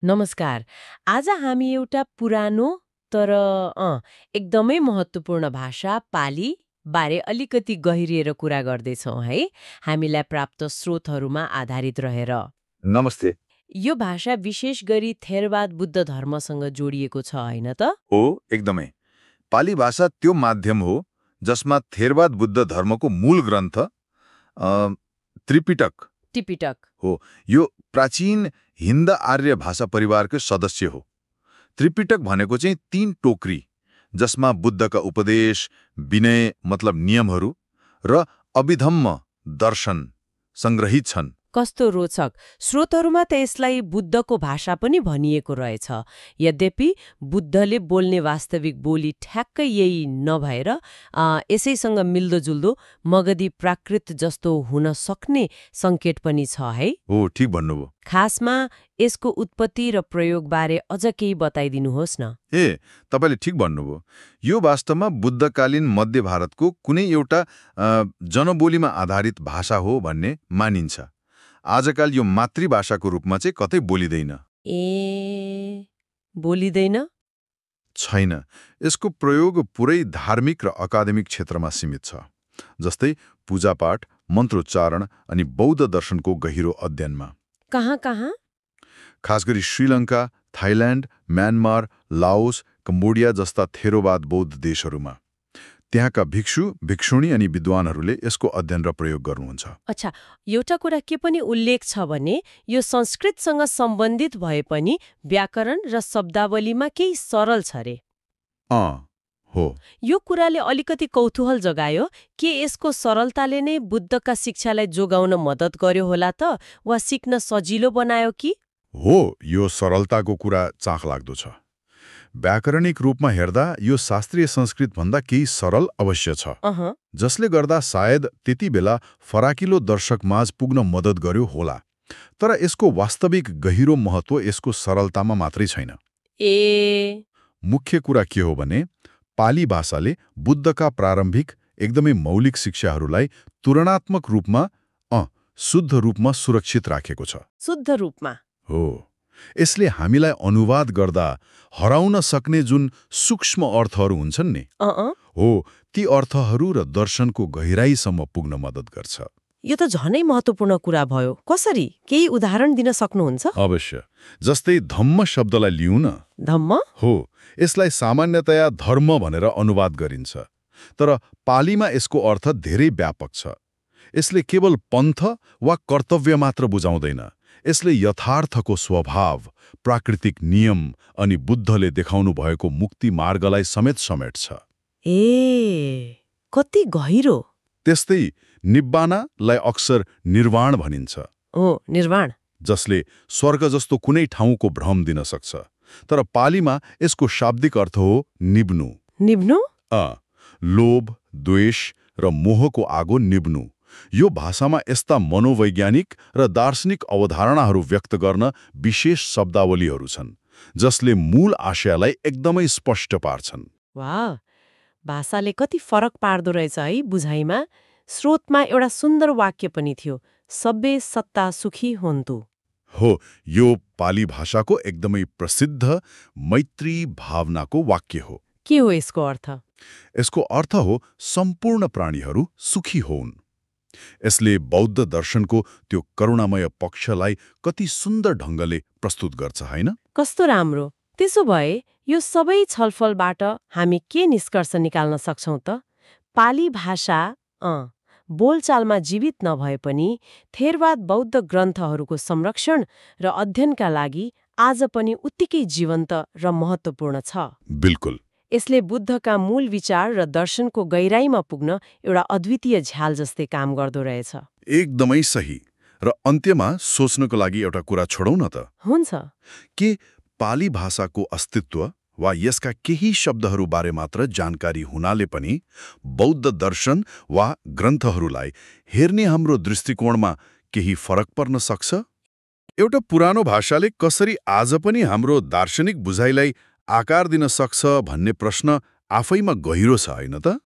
नमस्कार। आज हामी एउटा पुरानो तर एकदमै महत्त्वपूर्ण भाषा पाली बारे अलिकति गहिरिएर कुरा गर्दैछौँ है। हामीलाई प्राप्त स्रोतहरूमा आधारित रहेर। नमस्ते। यो भाषा विशेष गरी थेरवाद बुद्ध धर्मसँग जोडिएको छ होइन त? हो, एकदमै। पाली भाषा त्यो माध्यम हो जसमा थेरवाद बुद्ध धर्मको मूल ग्रन्थ त्रिपिटक टिपिटक। हो। यो प्राचीन हिन्द आर्य भाषा परिवारको सदस्य हो। त्रिपिटक भनेको चाहिँ 3 टोकरी जसमा बुद्धका उपदेश, विनय मतलब नियमहरू र अभिधम्म दर्शन संग्रहित छन्। कस्तो रोचक। स्रोतहरूमा त यसलाई बुद्धको भाषा पनि भनिएको रहेछ। यद्यपि बुद्धले बोल्ने वास्तविक बोली ठ्याक्कै यही नभएर यसैसँग मिल्दोजुल्दो मगधी प्राकृत जस्तो हुन सक्ने सङ्केत पनि छ है। हो, ठिक भन्नुभयो। खासमा यसको उत्पत्ति र प्रयोगबारे अझ केही बताइदिनुहोस् न। तपाईले ठिक भन्नुभयो। यो वास्तवमा बुद्धकालीन मध्य भारतको कुनै एउटा जनबोलीमा आधारित भाषा हो भन्ने मानिन्छ। आजकाल यो मातृभाषाको रूपमा चाहिँ कतै बोलिँदैन। बोलिँदैन? छैन। यसको प्रयोग पुरै धार्मिक र अकादमिक क्षेत्रमा सीमित छ, जस्तै पूजापाठ, मन्त्रोच्चारण अनि बौद्ध दर्शनको गहिरो अध्ययनमा। कहाँ? खास गरी Sri Lanka, Thailand, Myanmar, Laos, Cambodia जस्ता थेरोवाद बौद्ध देशहरूमा। त्यहाँका भिक्षु, भिक्षुणी अनि विद्वानहरूले यसको अध्ययन र प्रयोग गर्नुहुन्छ। अच्छा, एउटा कुरा के पनि उल्लेख छ भने यो संस्कृतसँग सम्बन्धित भए पनि व्याकरण र शब्दावलीमा केही सरल छ रे। हो। यो कुराले अलिकति कौतूहल जगायो। के यसको सरलताले नै बुद्धका शिक्षालाई जोगाउन मद्दत गर्यो होला त, वा सिक्न सजिलो बनायो कि? हो, यो सरलताको कुरा चाखलाग्दो छ। व्याकरणिक रूपमा हेर्दा यो शास्त्रीय संस्कृत भन्दा केही सरल अवश्य छ, जसले गर्दा सायद त्यति बेला फराकिलो दर्शकमाझ पुग्न मद्दत गर्यो होला। तर यसको वास्तविक गहिरो महत्त्व यसको सरलतामा मात्रै छैन। मुख्य कुरा के हो भने पाली भाषाले बुद्धका प्रारम्भिक एकदमै मौलिक शिक्षाहरूलाई तुलनात्मक रूपमा शुद्ध रूपमा सुरक्षित राखेको छ। शुद्ध रूपमा? हो। यसले हामीलाई अनुवाद गर्दा हराउन सक्ने जुन सूक्ष्म अर्थहरू हुन्छन् नि, हो, ती अर्थहरू र दर्शनको गहिराईसम्म पुग्न मद्दत गर्छ। यो त झनै महत्त्वपूर्ण कुरा भयो। कसरी? केही उदाहरण दिन सक्नुहुन्छ? अवश्य। जस्तै धम्म शब्दलाई लिउँ न। धम्म? हो, यसलाई सामान्यतया धर्म भनेर अनुवाद गरिन्छ, तर पालीमा यसको अर्थ धेरै व्यापक छ। यसले केवल पन्थ वा कर्तव्य मात्र बुझाउँदैन। यसले यथार्थको स्वभाव, प्राकृतिक नियम अनि बुद्धले देखाउनु भएको मुक्ति मार्गलाई समेत समेट्छ। कति गहिरो! त्यस्तै निब्बानालाई अक्सर निर्वाण भनिन्छ। निर्वाण, जसले स्वर्ग जस्तो कुनै ठाउँको भ्रम दिन सक्छ। तर पालीमा यसको शाब्दिक अर्थ हो निब्नु। निब्नु? लोभ, द्वेष र मोहको आगो निब्नु। यो भाषामा यस्ता मनोवैज्ञानिक र दार्शनिक अवधारणाहरू व्यक्त गर्न विशेष शब्दावलीहरू छन्, जसले मूल आशयलाई एकदमै स्पष्ट पार्छन्। वाह, भाषाले कति फरक पार्दो रहेछ है बुझाइमा। स्रोतमा एउटा सुन्दर वाक्य पनि थियो, सब्बे सत्ता सुखी हुन्तु। हो, यो पाली भाषाको एकदमै प्रसिद्ध मैत्री भावनाको वाक्य हो। के हो यसको अर्थ? यसको अर्थ हो सम्पूर्ण प्राणीहरू सुखी होउन्। यसले बौद्ध दर्शनको त्यो करुणामय पक्षलाई कति सुन्दर ढङ्गले प्रस्तुत गर्छ, होइन? कस्तो राम्रो! त्यसो भए यो सबै छलफलबाट हामी के निष्कर्ष निकाल्न सक्छौं त? पाली भाषा बोलचालमा जीवित नभए पनि थेरवाद बौद्ध ग्रन्थहरूको संरक्षण र अध्ययनका लागि आज पनि उत्तिकै जीवन्त र महत्त्वपूर्ण छ। बिल्कुल। यसले बुद्धका मूल विचार र दर्शनको गहिराईमा पुग्न एउटा अद्वितीय झ्याल जस्तै काम गर्दो रहेछ। एकदमै सही। र अन्त्यमा सोच्नको लागि एउटा कुरा छोडौँ न त। हुन्छ। के पाली भाषाको अस्तित्व वा यसका केही शब्दहरूबारे मात्र जानकारी हुनाले पनि बौद्ध दर्शन वा ग्रन्थहरूलाई हेर्ने हाम्रो दृष्टिकोणमा केही फरक पर्न सक्छ? एउटा पुरानो भाषाले कसरी आज पनि हाम्रो दार्शनिक बुझाइलाई आकार दिन सक्छ भन्ने प्रश्न आफैमा गहिरो छ, होइन त?